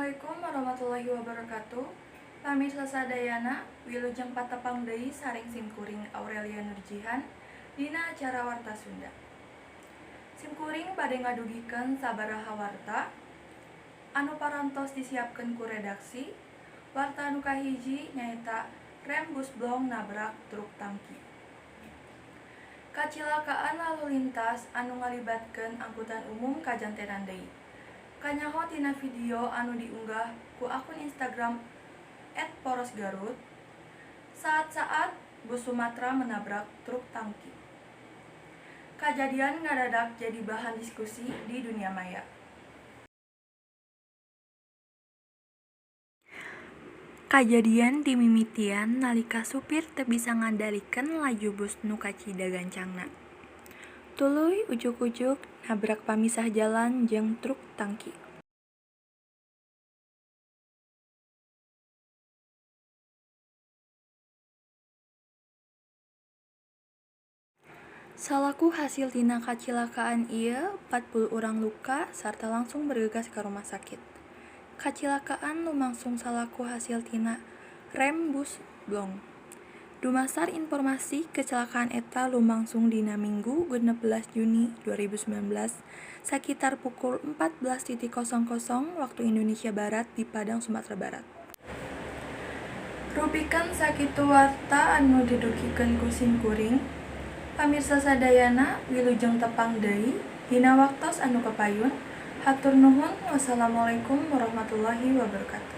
Assalamualaikum warahmatullahi wabarakatuh. Pamirsa sadayana, wilujeng patepang deui sareng simkuring Aurelia Nurjihan dina acara Warta Sunda. Simkuring bade ngadugikeun sabaraha warta anu parantos disiapkeun ku redaksi. Warta anu kahiji nyaeta rem bus blong nabrak truk tangki. Kacilakaan lalu lintas anu ngalibatkeun angkutan umum kajantenan deui. Kanyaho tina video anu diunggah ku akun Instagram @porosgarut saat-saat bus Sumatera menabrak truk tangki. Kajadian ngadadak jadi bahan diskusi di dunia maya. Kajadian dimimitian nalika supir teu bisa ngandalikeun laju bus nu kacida gancangna. Tuluy ujug-ujug nabrak pamisah jalan jeung truk tangki. Salaku hasil tina kacilakaan ieu 40 urang luka sarta langsung bergegas ka rumah sakit. Kacilakaan lumangsung salaku hasil tina rem bus blong. Dumasar informasi kecelakaan eta lumangsung dina Minggu 16 Juni 2019 sakitar pukul 14.00 waktu Indonesia Barat di Padang, Sumatera Barat. Rupikeun sakitu warta anu didugikeun ku simkuring. Pamirsa sadayana wilujeng tepang deui dina waktos anu kapayun. Hatur nuhun, wassalamualaikum warahmatullahi wabarakatuh.